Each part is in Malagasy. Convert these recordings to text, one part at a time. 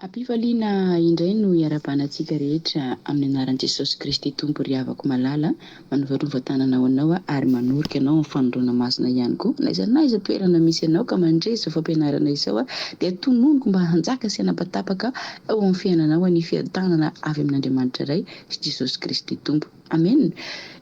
Am-pifaliana indray no iarahabana antsika rehetra amin'ny anaran'i Jesosy Kristy Tompo ry havako malala, manovarova tanana ho anao aho ary manorika anao amin'ny fanondroana masina ihany koa, na aiza na aiza toerana misy anao ka mandre izao fampianarana izao aho dia tononiko mba hanjaka sy hanapatapaka eo amin'ny fiainanao ny fiadanana avy amin'Andriamanitra Ray sy Jesosy Kristy Tompo. Amen!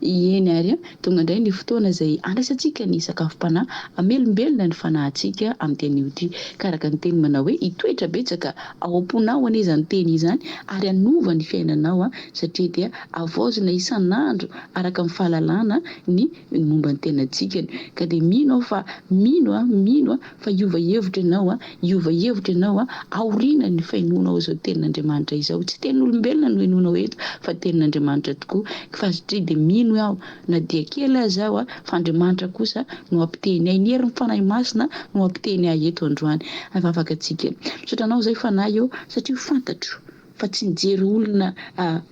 Eny ary an, tonga indray ny fotoana izay andraisantsika ny sakafom-panahy hamelombelona ny fanahintsika amin'ity anio ity. Ka araka ny teny manao hoe hitoetra betsaka ao am-ponao anie izany teny izany ary hanova ny fiainanao satria dia havaozina isan'andro araka ny fahalalana ny momba ny tenantsika. Ka dia mino aho fa mino aho, mino aho fa hiova hevitra ianao an, hiova hevitra ianao an, aoriana ny fahenoanao izao tenin'Andriamanitra izao. Tsy tenin'olombelona no henoinao eto fa tenin'Andriamanitra tokoa. Fa satria dia mino aho na dia kely aza aho fa Andriamanitra kosa no hampiteny ahy, ny herin'ny Fanahy Masina no hampiteny ahy eto androany. Hivavaka tsika. Misaotra anao izay Fanahy ô, satria fantatro fa tsy nijery olona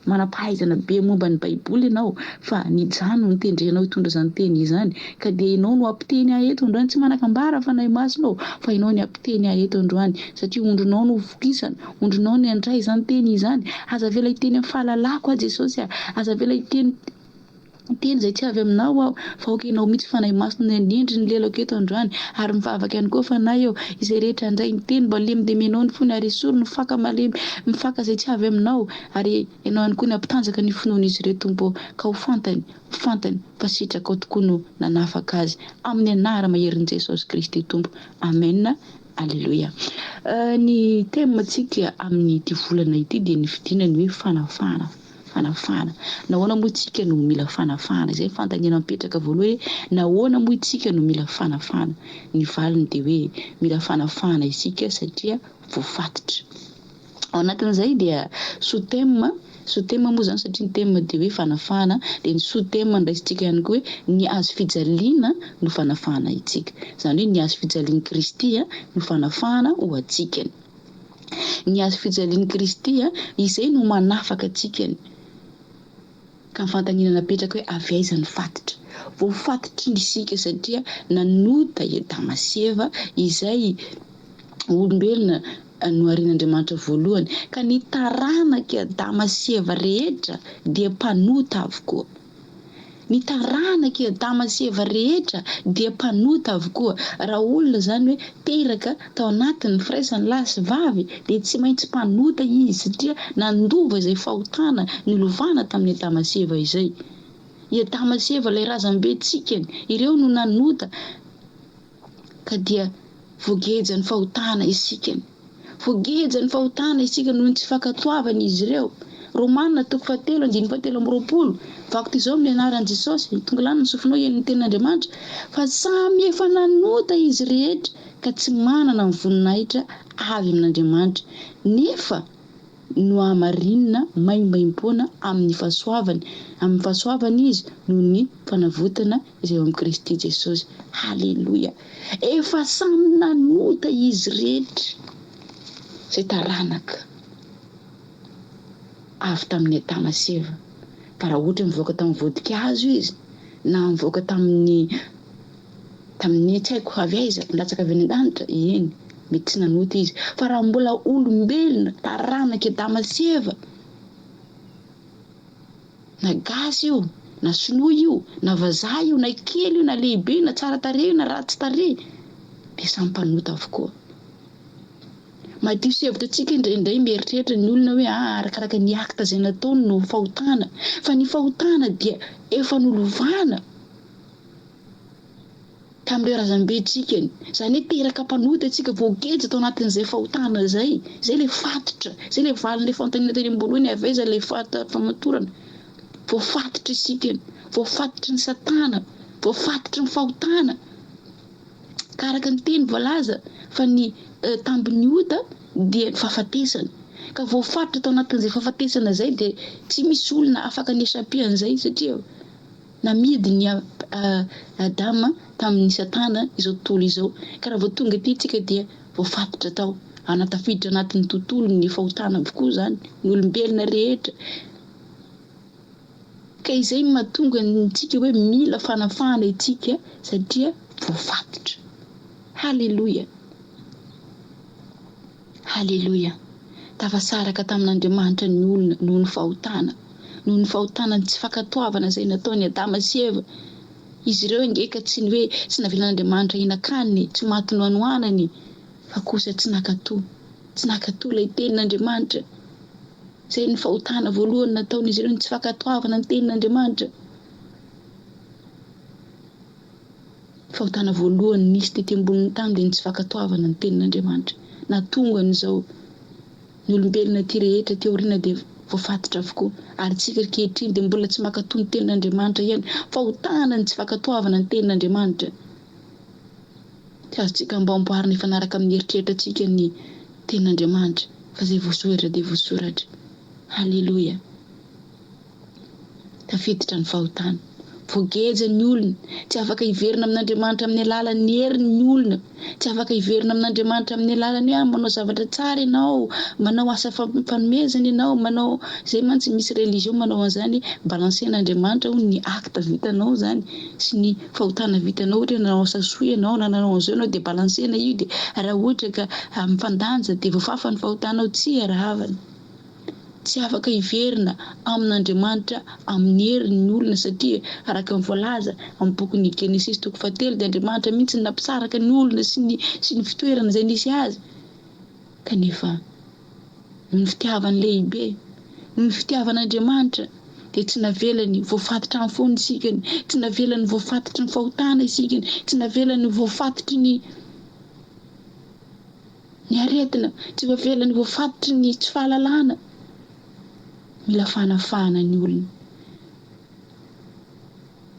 manam-pahaizana be momba ny Baiboly ianao, fa nijanona notendrenao hitondra izany teny izany, ka dia ianao no hampiteny ahy eto androany, tsy manan-kambara Fanahy Masina ô, fa ianao ny hampiteny ahy eto androany, satria ondrinao no vokisana, ondrinao ny handray izany teny izany, aza avela hiteny amin'ny fahalalako aho Jesosy a, aza avela hiteny. Teny izay tsy avy aminao aho, fa aoka ianao mihitsy Fanahy Masina no hanendry ny lelako eto androany, ary mivavaka ihany koa Fanahy ô, izay rehetra handray ny teny mba lemidemianao ny fony ary esory ny faka malemy, ny faka izay tsy avy aminao, ary ianao ihany koa ny hampitanjaka ny finoan'izy ireo Tompo ô, ka ho fantany, ho fantany fa sitrakao tokoa no nanafaka azy, amin'ny anara-maherin'i Jesosy Kristy Tompo, Amen, Aleloia. Ny thème-tsika amin'ity volana ity dia ny fidinany hoe fanafahana. Fanafahana. Nahoana moa isika no mila fanafahana? Izay ny fanontaniana mipetraka voalohany hoe nahoana moa isika no mila fanafahana? Ny valiny dia hoe mila fanafahana isika satria voafatotra. Ao anatin'izay dia sous-thème, sous-thème moa izany satria ny thème dia hoe fanafahana, dia ny sous-thème niraisintsika ihany koa hoe ny hazo fijaliana no fanafahana antsika. Izany hoe ny hazo fijalian'i Kristy no fanafahana ho antsika. Ny hazo fijalian'i Kristy, izay no manafaka antsika. Ka ny fanontaniana napetraka hoe avy aiza ny fatotra? Voafatotry ny isika satria nanota i Adama sy Eva izay olombelona noharian'Andriamanitra voalohany. Ka ny taranak'i Adama sy Eva rehetra dia mpanota avokoa. Ny taranak'i Adama sy Eva rehetra dia mpanota avokoa. Raha olona izany hoe teraka tao anatin'ny firaisan'ny lahy sy vavy dia tsy maintsy mpanota izy satria nandova izay fahotana nolovana tamin'i Adama sy Eva izay. I Adama sy Eva ilay razambentsika, ireo no nanota. Ka dia voagejan'ny fahotana isika. Voagejan'ny fahotana isika noho ny tsy fankatoavan'izy ireo. Romana toko fahatelo andininy fahatelo amby roapolo, Vako toy izao amin'ny anaran'i Jesosy, mitongilana ny sofinao hihaino ny tenin'Andriamanitra, fa samy efa nanota izy rehetra ka tsy manana ny voninahitra avy amin'Andriamanitra, nefa nohamarinina maimaimpoana amin'ny fahasoavany, amin'ny fahasoavany izy noho ny fanavotana izay ao amin'i Kristy Jesosy. Haleloia! Efa samy nanota izy rehetra izay taranaka avy tamin'i Adama sy Eva. Fa raha ohatra nivoaka tamin'ny voadikazo izy, na nivoaka tamin'ny tamin'ny tsy haiko avy aiza, nilatsaka avy any an-danitra, eny, mety tsy nanota izy. Fa raha mbola olombelona, taranak'i Adama sy Eva, na gasy io, na sinoa io, na vazaha io, na kely io, na lehibe io, na tsara tarehy io, na ratsy tarehy, dia samy mpanota avokoa. Madio sy hevitra antsika indraindray mieritreritra ny olona hoe ah arakaraka ny acte izay nataony no fahotana, fa ny fahotana dia efa nolovana tamin'ireo razambentsika, izany hoe teraka mpanota isika, voageja tao anatin'izay fahotana izay, izay ilay fatotra, izay ilay valin'ilay fanontaniana teny am-boalohany avy aiza ilay famatorana, voafatotra isika, voafatotry ny satana, voafatotry ny fahotana. Ka araka ny teny voalaza fa ny tambin'ny ota dia ny fahafatesana. Ka voafaritra tao anatin'izay fahafatesana izay dia tsy misy olona afaka ni-échapper an'izay satria namidin'i Adama tamin'i Satana izao tontolo izao. Ka raha vao tonga aty isika dia voafatotra tao. Ary tafiditra anatin'ny tontolon'ny fahotana avokoa izany ny olombelona rehetra. Ka izay no mahatonga antsika hoe mila fanafahana isika satria voafatotra. Haleloia! Haleloia! Tafasaraka tamin'Andriamanitra ny olona noho ny fahotana. Noho ny fahotana ny tsy fankatoavana izay nataon'i Adama sy Eva. Izy ireo ange ka tsy ny hoe tsy navelan'Andriamanitra hihinan-kanina e, tsy maty nohanohanana e, fa kosa tsy nankatò. Tsy nankatò ilay tenin'Andriamanitra. Izay ny fahotana voalohany nataon'izy ireo, ny tsy fankatoavana ny tenin'Andriamanitra. Ny fahotana voalohany nisy tety ambonin'ny tany dia ny tsy fankatoavana ny tenin'Andriamanitra. Nahatonga an'izao ny olombelona aty rehetra aty aoriana dia voafatotra avokoa. Ary isika ankehitriny dia mbola tsy mankatò ny tenin'Andriamanitra ihany. Fahotana ny tsy fankatoavana ny tenin'Andriamanitra. Tsy azontsika amboamboarina hifanaraka amin'ny eritreritrantsika ny tenin'Andriamanitra fa izay voasoratra dia voasoratra. Haleloia. Tafiditra ny fahotana. Voageja ny olona. Tsy afaka hiverina amin'Andriamanitra amin'ny alalan'ny heriny ny olona. Tsy afaka hiverina amin'Andriamanitra amin'ny alalan'ny hoe ah, manao zavatra tsara ianao, manao asa fanomezana ianao, manao izay mantsy misy religion manao an'izany, balancer-n'Andriamanitra hono ny acte vitanao izany sy ny fahotana vitanao, ohatra hoe nanao asa soa ianao na nanao an'izao ianao dia balancer-na io dia raha ohatra ka mifandanja dia voafafa ny fahotanao. Tsia rahavana. Tsy afaka hiverina amin'Andriamanitra amin'ny heriny ny olona satria araka ny voalaza amin'ny bokin'ny Genesisy toko fahatelo dia Andriamanitra mihitsy no nampisaraka ny olona sy ny sy ny fitoerana izay nisy azy. Kanefa noho ny fitiavany lehibe, noho ny fitiavan'Andriamanitra dia tsy navelany voafatitra amin'ny foana isika, tsy navelany voafatitry ny fahotana isika, tsy navelany voafatitry ny Ny aretina tsy voavelany voafatotry ny tsy fahalalana. Mila fanafahana ny olona.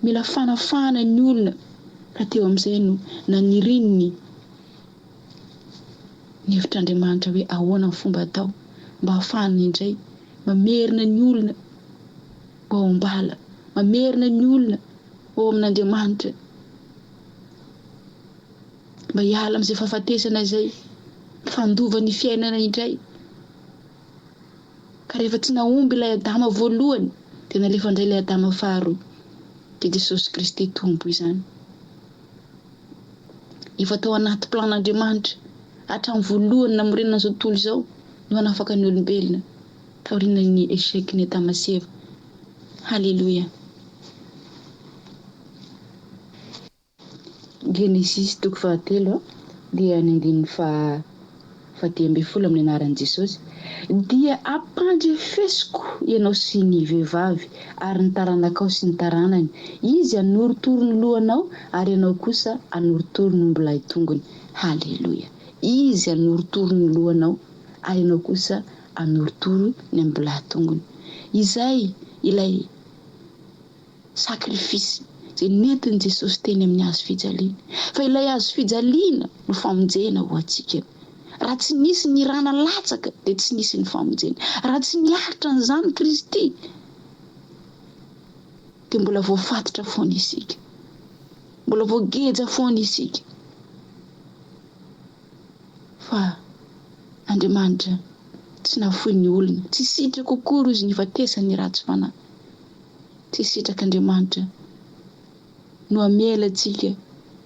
Mila fanafahana ny olona ka teo amin'izay no naniriany ny ny hevitr'Andriamanitra hoe ahoana ny fomba atao mba hahafahana indray mamerina ny olona ho ao am-bala, mamerina ny olona ho ao amin'Andriamanitra. Mba hiala amin'izay fahafatesana izay, fandova ny fiainana indray. Ka rehefa tsy nahomby ilay Adama voalohany, dia nalefa indray ilay Adama faharoa, dia Jesosy Kristy Tompo izany. Efa tao anaty plan'Andriamanitra hatramin'ny voalohany namorenana izao tontolo izao no hanafaka ny olombelona taorian'ny échec-n'i Adama sy Eva. Haleloia. Genesisy toko fahatelo dia ny andininy faha 15 amin'ny anaran'i Jesosy dia ampandrefesiko ianao sy ny vehivavy ary ny taranakao sy ny taranany, izy hanorotoro ny lohanao ary ianao kosa hanorotoro ny ombilahy tongony. Haleloia! Izy hanorotoro ny lohanao ary ianao kosa hanorotoro ny ambilahy tongony. Izay ilay Sacrifice izay nentin'i Jesosy teny amin'ny hazo fijaliana. Fa ilay hazo fijaliana no famonjena ho antsika. Raha tsy nisy ny rà nalatsaka dia tsy nisy ny famonjena. Raha tsy niaritra an'izany Kristy dia mbola voafatotra foana isika. Mbola voageja foana isika. Fa Andriamanitra tsy nahafoy ny olona. Tsy sitrako akory ozy ny hifatesan'ny ratsy fanahy. Tsy sitrak'Andriamanitra no hamela antsika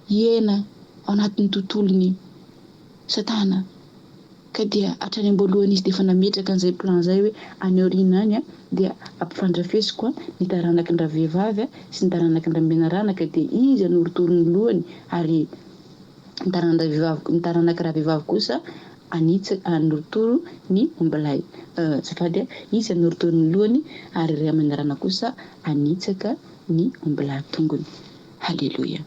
hiaina ao anatin'ny tontolon'i Satana, ka dia hatrany am-boalohany izy dia efa nametraka an'izay plan izay hoe any aoriana any dia ampifandrafesiko ny taranaky ny ravehivavy sy ny taranaky ny ramenarana ka dia izy hanorotoro ny lohany ary ny taranandravehivavy ny taranaky ravehivavy kosa hanitsaka hanorotoro ny ombilahy azafady a, izy hanorotoro ny lohany ary ray aman-drana kosa hanitsaka ny ombilahy tongony. Haleloia.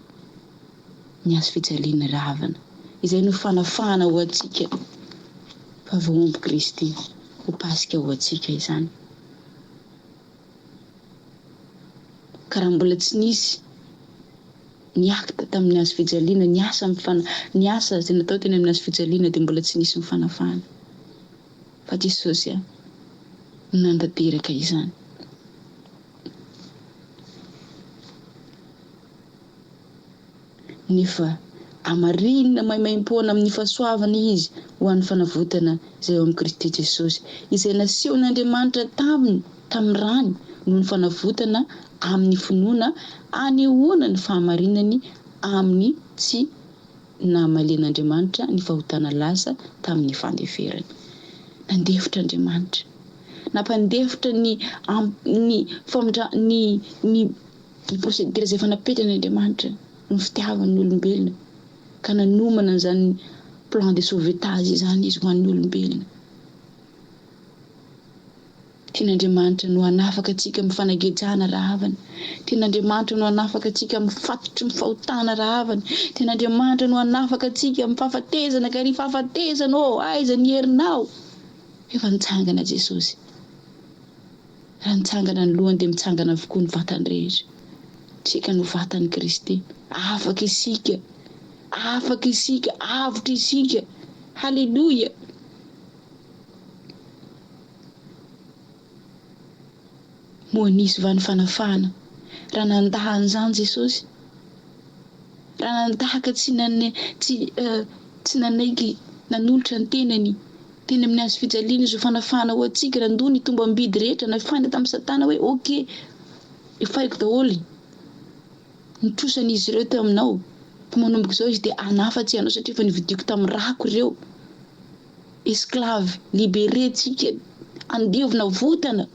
Ny hazo fijaliana ravina izay no fanafahana ho antsika fa voahombo Kristy ho Paska ho antsika izany. Ka raha mbola tsy nisy ny acte tamin'ny hazo fijaliana, ny asa ny asa izay natao teny amin'ny hazo fijaliana dia mbola tsy nisy ny fanafahana. Fa Jesosy no nantanteraka izany. Nefa hamarinina maimaimpoana amin'ny fahasoavana izy ho an'ny fanavotana izay ao amin'i Kristy Jesosy, izay nasehon'Andriamanitra taminy tamin'ny rany noho ny fanavotana amin'ny finoana hanehoana ny fahamarinany amin'ny tsy namalian'Andriamanitra ny fahotana lasa tamin'ny fandeferany. Nandefitra Andriamanitra. Nampandefitra ny ny famindra ny ny Ny procédure izay efa napetrany Andriamanitra no fitiavany ny olombelona ka nanomana an'izany plan de sauvetage izany izy ho an'ny olombelona. Tian'Andriamanitra no hanafaka antsika amin'ny fanagejana rahavana. Tian'Andriamanitra no hanafaka antsika amin'ny fatotry ny fahotana rahavana. Tian'Andriamanitra no hanafaka antsika amin'ny fahafatezana ka ry fahafatezana ô, aiza ny herinao? Efa nitsangana Jesosy. Raha nitsangana ny lohany dia mitsangana avokoa ny vatany rehetra. Isika no vatan'i Kristy. Afaka isika. Afaka isika. Avotra isika. Haleloia! Moa nisy va ny fanafahana raha nandà an'izany Jesosy? Raha nandà ka tsy tsy tsy nanaiky nanolotra ny tenany Teny amin'ny hazo fijaliana izy ho fanafahana ho antsika, nandoa ny tombam-bidy rehetra nafaina tamin'i Satana hoe ok, efaiko daholo ny trosan'izy ireo teo aminao, fa manomboka izao izy dia hanafatsy anao satria efa novidiako tamin'ny rako ireo. Esclave, libéré tsika, andevo navotana.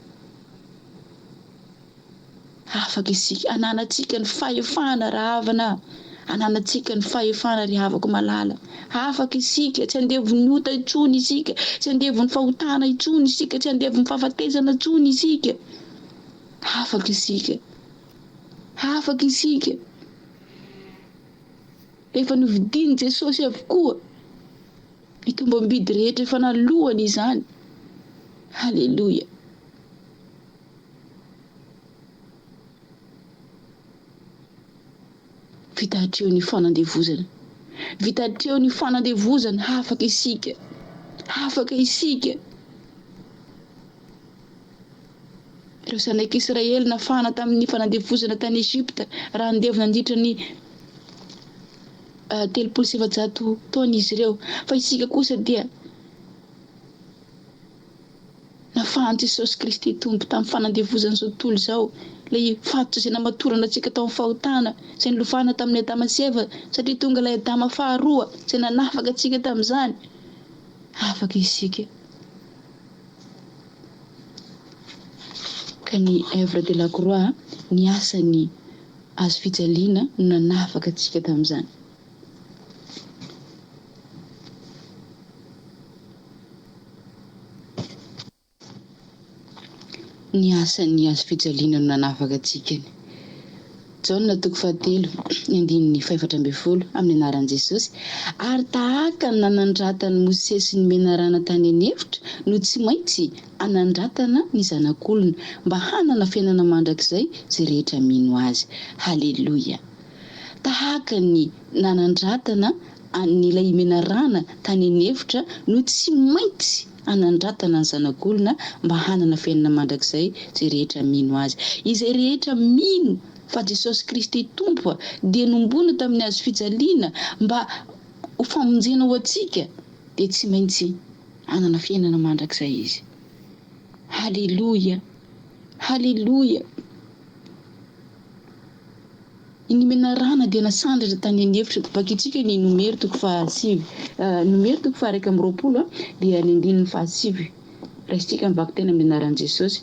Afaka isika, ananantsika ny fahefana rahavana, ananantsika ny fahefana ry havako malala. Afaka isika, tsy andevon'ny ota intsony isika, tsy andevon'ny fahotana intsony isika, tsy andevon'ny fahafatesana intsony isika. Afaka isika, afaka isika. Efa novidian'i Jesosy avokoa ny tombam-bidy rehetra, efa nalohany izany. Haleloia. Vita hatreo ny fanandevozana. Vita hatreo ny fanandevozana. Afaka isika. Afaka isika. Ireo zanak'Israely nafahana tamin'ny fanandevozana tany Egypta raha andevo nandritra ny 430 taona izy ireo. Fa isika kosa dia Nafahan'i Jesosy Kristy Tompo tamin'ny fanandevozan'izao tontolo izao, ilay fatotra izay namatorana antsika tao amin'ny fahotana, izay nolovana tamin'i Adama sy Eva, satria tonga ilay Adama faharoa izay nanafaka antsika tamin'izany. Afaka isika. Ka ny Oeuvre de la Croix, ny asan'ny Hazo fijaliana no nanafaka antsika tamin'izany. Ny asan'ny hazo fijaliana no nanafaka antsika ny. Jaona toko fahatelo, ny andininy fahefatra ambin'ny folo, amin'ny anaran'i Jesosy, Ary tahaka ny nanandratan'i Mosesy ny menarana tany an'efitra no tsy maintsy anandratana ny Zanak'olona, mba hanana fiainana mandrakizay izay rehetra mino Azy. Haleloia! Tahaka ny nanandratana an'ilay menarana tany an'efitra no tsy maintsy hanandratana ny Zanak'olona mba hanana fiainana mandrakizay izay rehetra mino Azy. Izay rehetra mino fa Jesosy Kristy Tompo dia nombona tamin'ny hazo fijaliana mba ho famonjena ho antsika dia tsy maintsy hanana fiainana mandrakizay izy. Haleloia! Haleloia! Ny menarana dia nasandratra tany an'efitra. Vakintsika ny Nomery toko fahasivy, Nomery toko faha-21 dia ny andininy fahasivy. Raisintsika ny vakiteny amin'ny anaran'i Jesosy.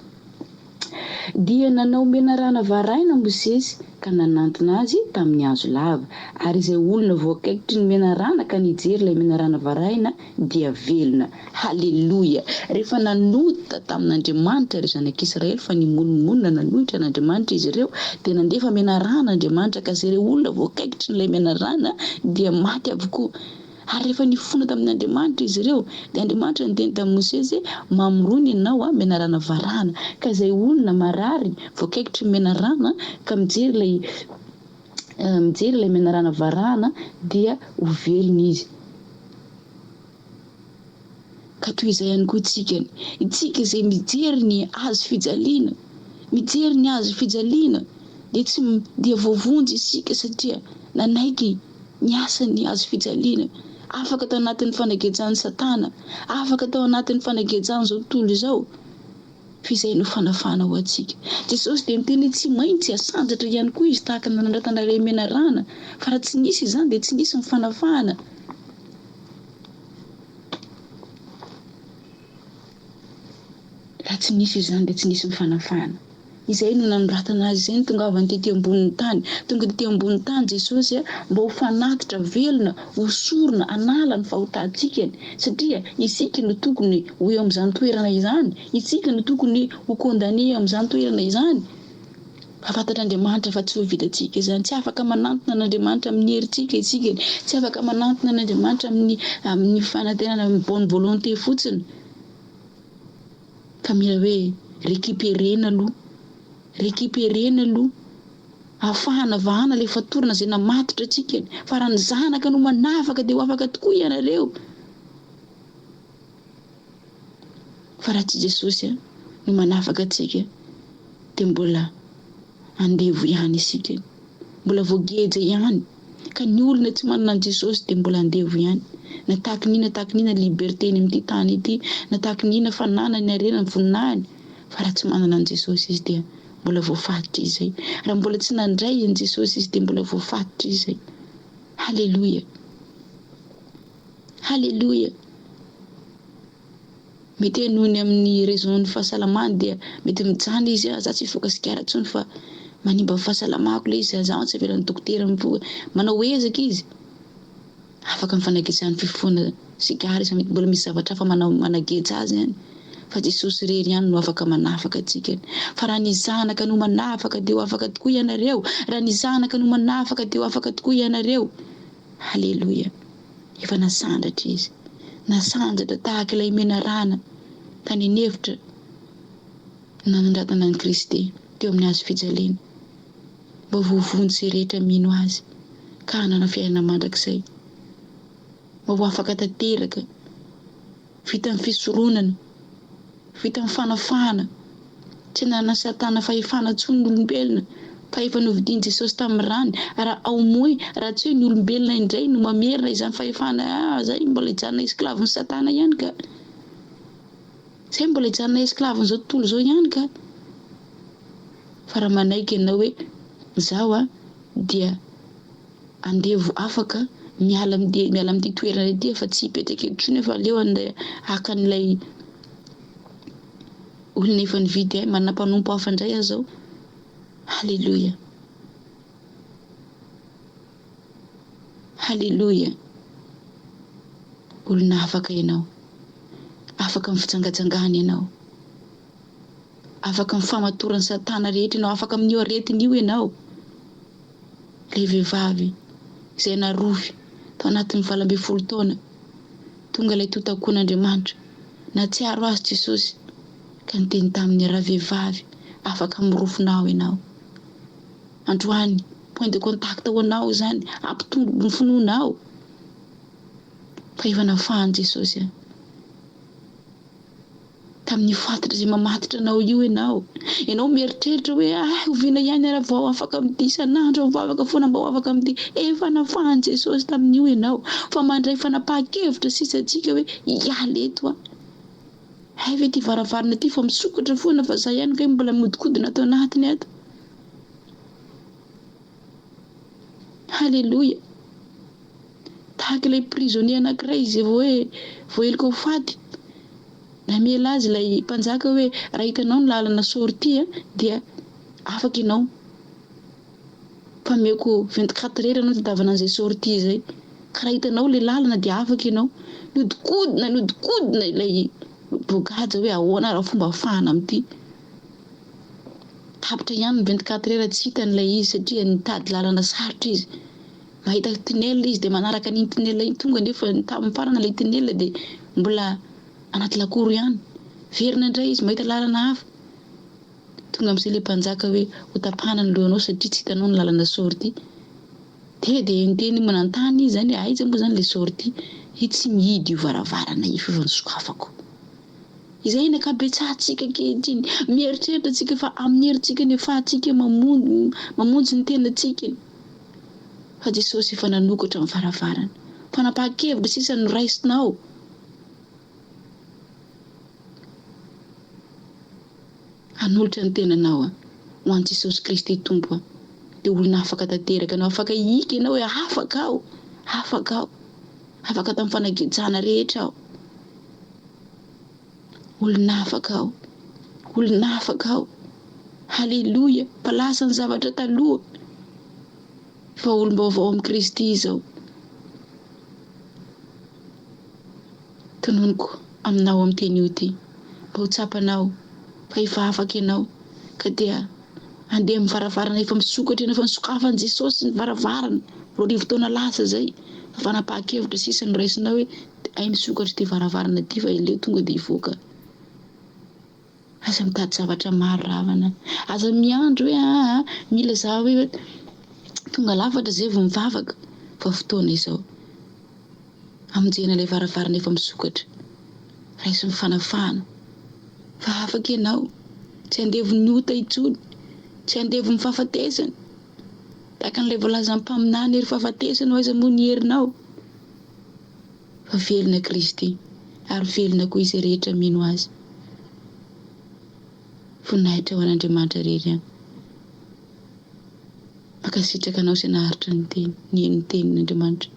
Dia nanao menarana varahina Mosesy ka nanantona azy tamin'ny hazo lava, ary izay olona voakaikitry ny menarana ka nijery ilay menarana varahina dia velona. Haleloia! Rehefa nanota tamin'Andriamanitra ireo zanak'Israely fa nimonomonona nanohitra an'Andriamanitra izy ireo, dia nandefa menarana Andriamanitra ka izay ireo olona voakaikitrin'ilay menarana dia maty avokoa. Ary rehefa nifona tamin'Andriamanitra izy ireo, dia Andriamanitra niteny tamin'i Mosesy hoe, Mamorona ianao menarana varahana, ka izay olona marary voakaikitry ny menarana ka mijery ilay mijery ilay menarana varahana dia ho velona izy. Ka toy izay ihany koa isika, isika izay mijery ny hazo fijaliana, mijery ny hazo fijaliana dia tsy dia voavonjy isika satria nanaiky ny asan'ny hazo fijaliana, afaka tao anatin'ny fanagejan'i Satana, afaka tao anatin'ny fanagejan'izao tontolo izao. Fa izay no fanafahana ho antsika. Jesosy dia miteny hoe tsy maintsy asandratra ihany koa izy tahaka ny nanandratana ilay menarana, fa raha tsy nisy izany dia tsy nisy ny fanafahana. Raha tsy nisy izany dia tsy nisy ny fanafahana. Izay no nanoratana azy, izay no tongavany tety ambonin'ny tany. Tonga tety ambonin'ny tany Jesosy mba ho fanatitra velona, ho sorona hanala ny fahotantsika, satria isika no tokony ho eo amin'izany toerana izany, isika no tokony ho condamné eo amin'izany toerana izany. Fa fantatr'Andriamanitra fa tsy ho vitantsika izany. Tsy afaka manantona an'Andriamanitra amin'ny herintsika isika, tsy afaka manantona an'Andriamanitra amin'ny amin'ny fanantenana amin'ny bonne volonté fotsiny. Fa mila hoe recuperer-na aloha, recuperer-na aloha, ahafahana vahana ilay fatorana izay namatotra antsika. Fa raha ny Zanaka no manafaka dia ho afaka tokoa ianareo. Fa raha tsy Jesosy no manafaka antsika dia mbola andevo ihany isika, mbola voageja ihany. Ka ny olona tsy manana an'i Jesosy dia mbola andevo ihany. Na tahaka ny inona tahaka ny inona liberté-ny amin'ity tany ity, na tahaka ny inona fananany, harenany, voninahiny, fa raha tsy manana an'i Jesosy izy dia mbola voafatotra izy izay. Raha mbola tsy nandray an'i Jesosy izy dia mbola voafatotra izy izay. Haleloia! Haleloia! Mety hoe noho ny amin'ny raison ny fahasalamany dia mety mijanona izy ah, za tsy hifoka sigara intsony fa manimba ny fahasalamako le izy, za tsy avelan'ny dokotera mifoka. Manao ezaka izy, afaka mifanageja ny fifohana sigara izy fa mety mbola misy zavatra hafa manao manageja azy any fa Jesosy irery ihany no afaka manafaka antsika. Fa raha ny Zanaka no manafaka dia ho afaka tokoa ianareo, raha ny Zanaka no manafaka dia ho afaka tokoa ianareo. Haleloia! Efa nasandratra izy. Nasandratra tahaka ilay menarana tany an'efitra nanandratana an'i Kristy teo amin'ny hazo fijaliana, mba ho voavonjy izay rehetra mino Azy ka hanana fiainana mandrakizay, mba ho afaka tanteraka. Vita ny fisoronana, vita ny fanafahana, tsy ananan'i Satana fahefana intsony ny olombelona fa efa novidian'i Jesosy tamin'ny rany, raha au moins raha tsy hoe ny olombelona indray no mamerina izany fahefana ah zay mbola hijanona esclave-n'i Satana ihany ka, zay mbola hijanona esclave-n'izao tontolo izao ihany ka, fa raha manaiky ianao hoe izaho ah dia Andevo afaka miala amin'ity miala amin'ity toerana ity fa tsy hipetraka eto intsony aho fa aleo andeha haka an'ilay olona efa nividy ahy, manana mpanompo hafa indray aho izao. Haleloia. Haleloia. Olona afaka ianao. Afaka amin'ny fijangajangana ianao. Afaka amin'ny famatoran'i Satana rehetra ianao. Afaka amin'io aretina io ianao. Ilay vehivavy izay narofy tao anatin'ny 18 taona, tonga ilay totakoan'Andriamanitra, nahatsiaro azy Jesosy ka niteny taminy, Ravehivavy, afaka amin'ny rofinao ianao. Androany, point de contact ho anao izany, hampitombo ny finoanao fa efa nafahan'i Jesosy an. Tamin'io fatotra izay mamatotra anao io ianao. Ianao mieritreritra hoe ah, oviana ihany ary vao afaka amin'ity, isan'andro aho mivavaka foana mba ho afaka amin'ity. Efa nafahan'i Jesosy tamin'io ianao. Fa mandray fanapahan-kevitra sisa antsika hoe hiala eto aho. Hay ve ity varavarana ity fa misokatra foana fa za ihany kay mbola mihodinkodina ato anatiny ato. Haleloia. Tahaka ilay prisonnier anankiray izay vao hoe voaheloka ho faty. Namela azy ilay mpanjaka hoe raha hitanao ny lalana sortie dia afaka ianao. Fa ameko 24 heures ianao hitadiavana an'izay sortie izay. Ka raha hitanao ilay lalana dia afaka ianao. Nihodinkodina nihodinkodina ilay voagaja hoe ahoana ary fomba ahafahana amin'ity. Tapitra ihany ny 24 heures tsy hitany ilay izy satria nitady lalana sarotra izy. Mahita tunnel izy dia manaraka an'iny tunnel iny tonga nefa tamin'ny farany ilay tunnel dia mbola anaty lakoro ihany. Verina indray izy mahita lalana hafa. Tonga amin'izay ilay mpanjaka hoe ho tapahana ny lohanao satria tsy hitanao ny lalana sortie. Dia dia niteny nanontany izy izany hoe aiza moa izany ilay sortie. Io tsy mihidy io varavarana io fa efa nosokafako. Izay ny ankabetsahantsika ankehitriny. Mieritreritra tsika fa amin'ny herintsika ny afahantsika mamonjy ny tenantsika. Fa Jesosy efa nanokatra ny varavarana. Fanapahan-kevitra sisa no raisinao. Hanolotra ny tenanao ho an'i Jesosy Kristy Tompo dia olona afaka tanteraka ianao. Afaka hihiaka ianao hoe afaka aho, afaka aho. Afaka tamin'ny fanagejana rehetra aho. Olona afaka aho. Olona afaka aho. Haleloia! Fa lasa ny zavatra taloha. Fa olom-baovao amin'i Kristy izao. Tononiko aminao amin'ny teny io ity, mba ho tsapanao fa efa afaka ianao, ka dia handeha amin'ny varavarana efa misokatra ianao, efa nosokafan'i Jesosy ny varavarana 2000 taona lasa izay, fa fanapahan-kevitra sisa no raisinao hoe hay misokatra ity varavarana ity fa aleo tonga dia hivoaka. Aza mitady zavatra maro ravana. Aza miandry hoe aa mila za hoe tonga lafatra zay vao mivavaka fa fotoana izao. Hamonjena ilay varavarana efa misokatra. Raiso ny fanafahana fa afaka ianao. Tsy andevon'ny ota intsony. Tsy andevon'ny fahafatesana. Tahaka an'ilay voalazan'ny mpaminany ry fahafatesana ho aiza moa ny herinao? Fa velona Kristy ary velona koa izay rehetra mino Azy. Voninahitra ho an'Andriamanitra irery ihany. Mankasitraka anao izay naharitra niteny, niheno ny tenin'Andriamanitra.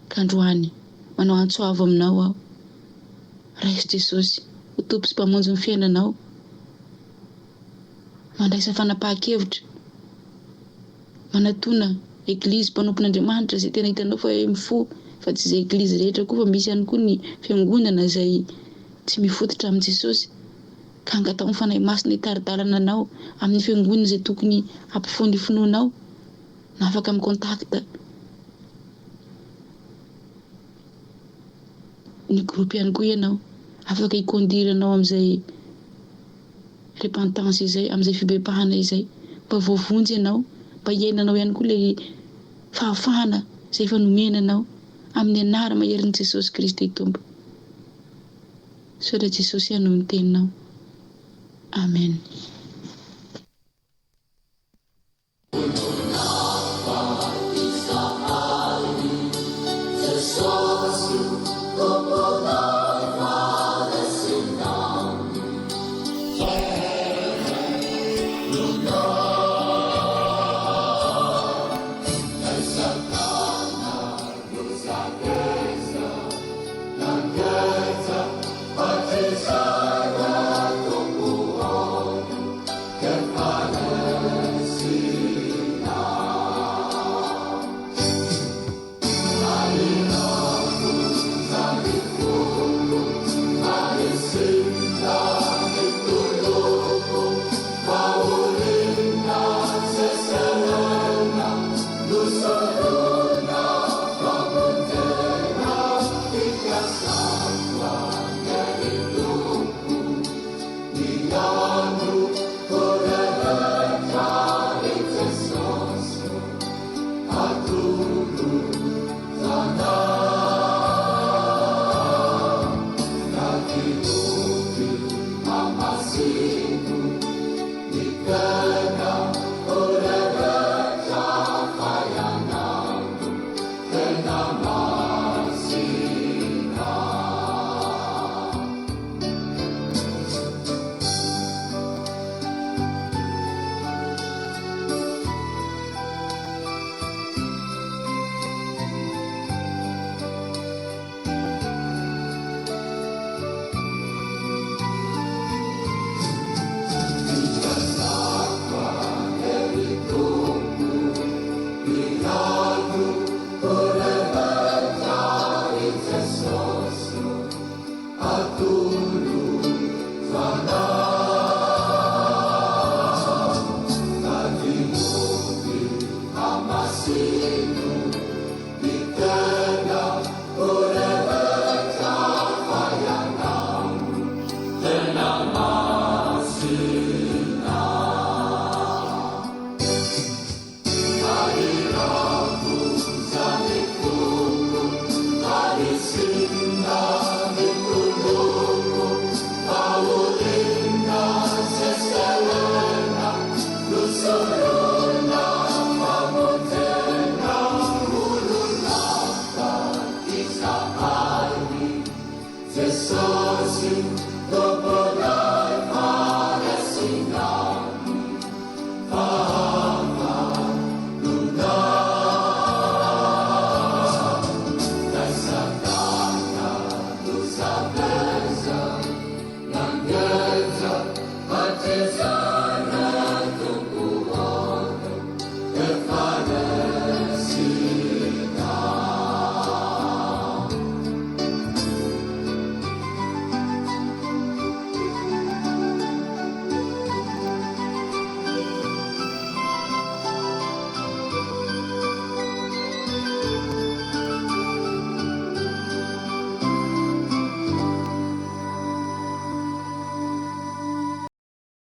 Ka androany, manao antso avo aminao aho. Raiso Jesosy ho Tompo sy Mpamonjy ny fiainanao. Mandraisa fanapahan-kevitra. Manatona eglizy mpanompon'Andriamanitra izay tena hitanao fa hoe mifoha fa tsy izay eglizy rehetra koa fa misy ihany koa ny fiangonana izay tsy mifototra amin'i Jesosy ka angataho ny Fanahy Masina hitari-dalana anao amin'ny fiangonana izay tokony hampifoha ny finoanao na afaka mi-contact ny groupe ihany koa ianao afaka hi-conduire anao amin'izay repentance izay, amin'izay fibebahana izay, mba voavonjy ianao, mba hiainanao ihany koa ilay fahafahana izay efa nomena anao, amin'ny anara-maherin'i Jesosy Kristy Tompo. Misaotra Jesosy aho noho ny teninao. Amen.